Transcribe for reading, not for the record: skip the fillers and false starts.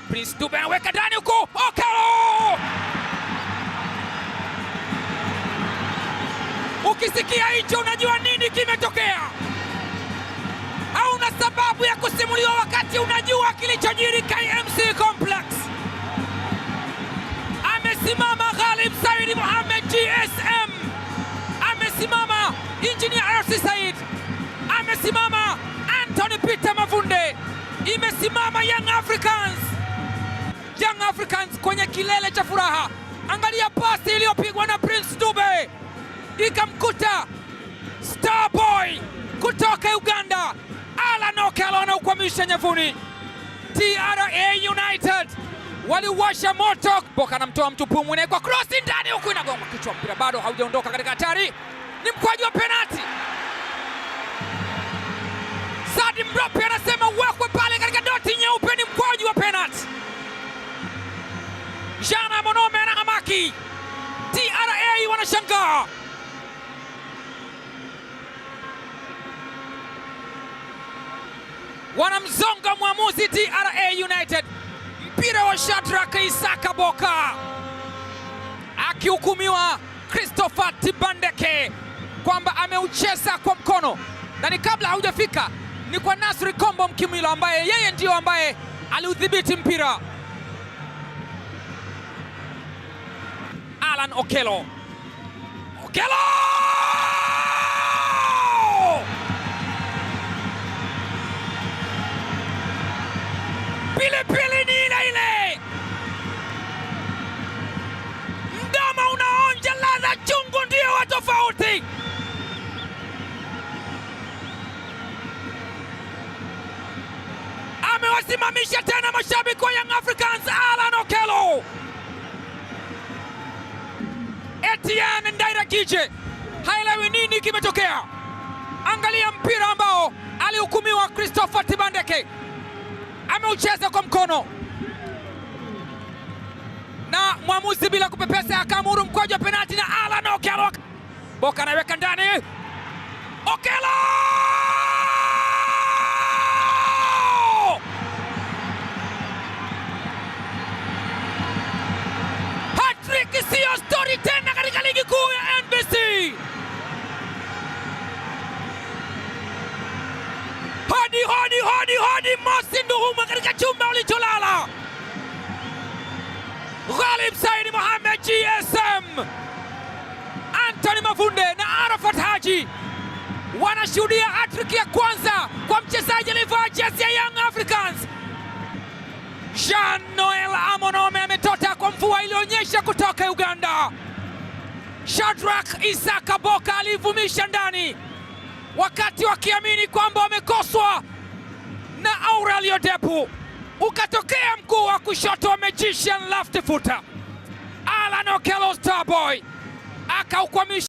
Prince Dube anaweka ndani huko, Okello! Ukisikia hicho unajua nini kimetokea. Hauna sababu ya kusimuliwa wakati unajua kilichojiri KMC Complex. Amesimama Ghalib Said Mohamed GSM, amesimama Engineer Hersi Said, amesimama Anthony Peter Mavunde, imesimama Young Africans. Young Africans kwenye kilele cha furaha. Angalia pasi iliyopigwa na Prince Dube ikamkuta Starboy kutoka Uganda, Alan Okello anaukwamisha nyavuni. TRA United waliwasha moto. Boka anamtoa mtu pumu, inawekwa cross ndani, huku inagonga kichwa, mpira bado haujaondoka katika hatari, ni mkwaju wa penalti. Sadi Mrope anasema uwekwe pale katika doti nyeupe, ni mkwaju wa penalti. Jana Monome anahamaki, TRA wanashangaa. Wanamzonga mwamuzi TRA United. Mpira wa Shadrack Isaka Boka akihukumiwa Christopher Tibandeke kwamba ameucheza kwa mkono, na ni kabla haujafika ni kwa Nasri Kombo Mkimilo ambaye yeye ndiyo ambaye aliudhibiti mpira. Alan Okello. Okello! Pilipili ni ile ile, mdomo unaonja ladha chungu, ndio wa tofauti. Amewasimamisha tena mashabiki wa Young Africans, Alan Okello. Etienne Ndayiragije haelewi nini kimetokea. Angalia mpira ambao alihukumiwa Christopher Tibandeke, ameucheza kwa mkono na mwamuzi bila kupepesa akaamuru mkwaju wa penalti na Alan Okello. Boka anaweka ndani, Okello! Hat-trick siyo story tena katika ligi kuu ya NBC. Hodi hodi hodi hodi, Mosi Nduhumwe katika chumba ulicholala. Ghalib Said Mohamed GSM, Anthony Mavunde na Arafat Haji wanashuhudia hat-trick ya kwanza kwa mchezaji aliyevaa jezi ya Young Africans. Jean Noel Amonome ametota kwa mvua ilionyesha kutoka Uganda. Shadrack Isaka Boka alivumisha ndani wakati wakiamini kwamba wamekoswa na Aurelio Depu. Ukatokea mguu wa kushoto wa magician left footer Alan Okello Starboy akaukwamisha.